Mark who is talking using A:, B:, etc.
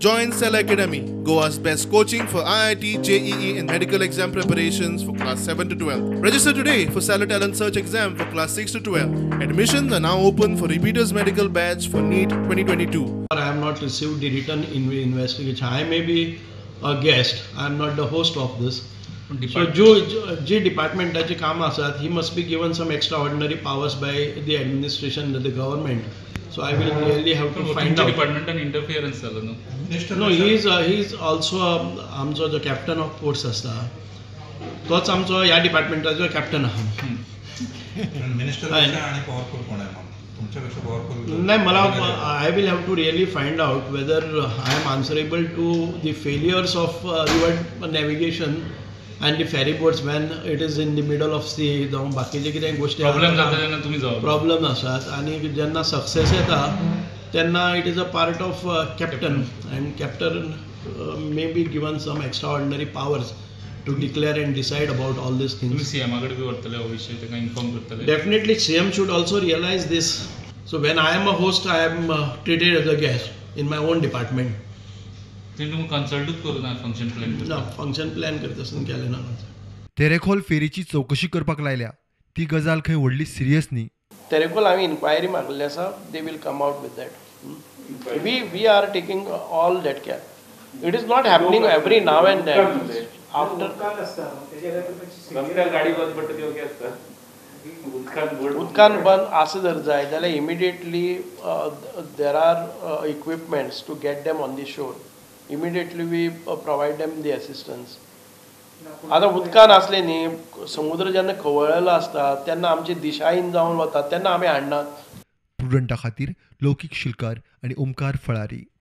A: Join Cell Academy, Goa's best coaching for IIT, JEE and medical exam preparations for class 7 to 12. Register today for Stellar Talent Search exam for class 6 to 12. Admissions are now open for repeaters medical batch for NEET 2022.
B: I have not received the written investigation. I may be a guest, I am not the host of this. So जो जी डिपार्टमेंटाची कामां आसात, he must be given some extraordinary powers by the administration, the government. So I will really have to find out.
C: डिपार्टमेंटान interference जालो न्हू?
B: No, he is also आमचो जो captain of ports आसता, तोच आमचो ह्या डिपार्टमेंटाचो कॅप्टन आहा.
D: मिनिस्टर आणि पॉवरफुल कोण आहे मग? तुमच्यापेक्षा पॉवरफुल?
B: नाही, मला I will have to really find out whether I am answerable to the failures of river navigation and the ferry boats when it is in the middle of sea जावं बाकीचे कितें गोश्टी.
C: Problem जाता तेन्ना तुमी जबाबदार.
B: प्रॉब्लम आसात आनी जेन्ना सक्सेस येता तेन्ना it is a part of captain, and captain may be given some extraordinary powers to declare and decide about all these
C: तुमी
B: things.
C: सीएमा कडेन बी व्हरतले हो विशय, ताका इन्फॉर्म करतले?
B: Definitely, CM should also realize this. So when I am a host, I am treated as a guest in my own department.
C: तेणी तुमकां कन्सल्टूच करूं ना फंक्शन प्लॅन?
B: ना, फंक्शन प्लॅन करता आसतना केलें ना.
E: तेरेखोल फेरीची चवकशी करपाक लायल्या ती गजाल खंय व्हडली सिरियस न्ही.
B: तेरेखोल हांवें इन्क्वायरी मागलेली आसा. They will come out with that. We are taking all that care. It is not happening every now and then after.
F: रस्त्यार गाडी बंद पडटा ती ओके आसता, उदकान बोट?
B: उदकान बंद आसा जर जाय जाल्यार immediately there are equipments to get them on the shore. Immediately we provide them the assistance. आतां उदकान आसलें न्ही, समुद्र जेन्ना खवळलेलो आसता तेन्ना आमची दिशाहीन जावन वता, तेन्ना आमी हाडनात.
E: प्रुडंटा खातीर लौकीक शिलकार आनी ओमकार फळारी.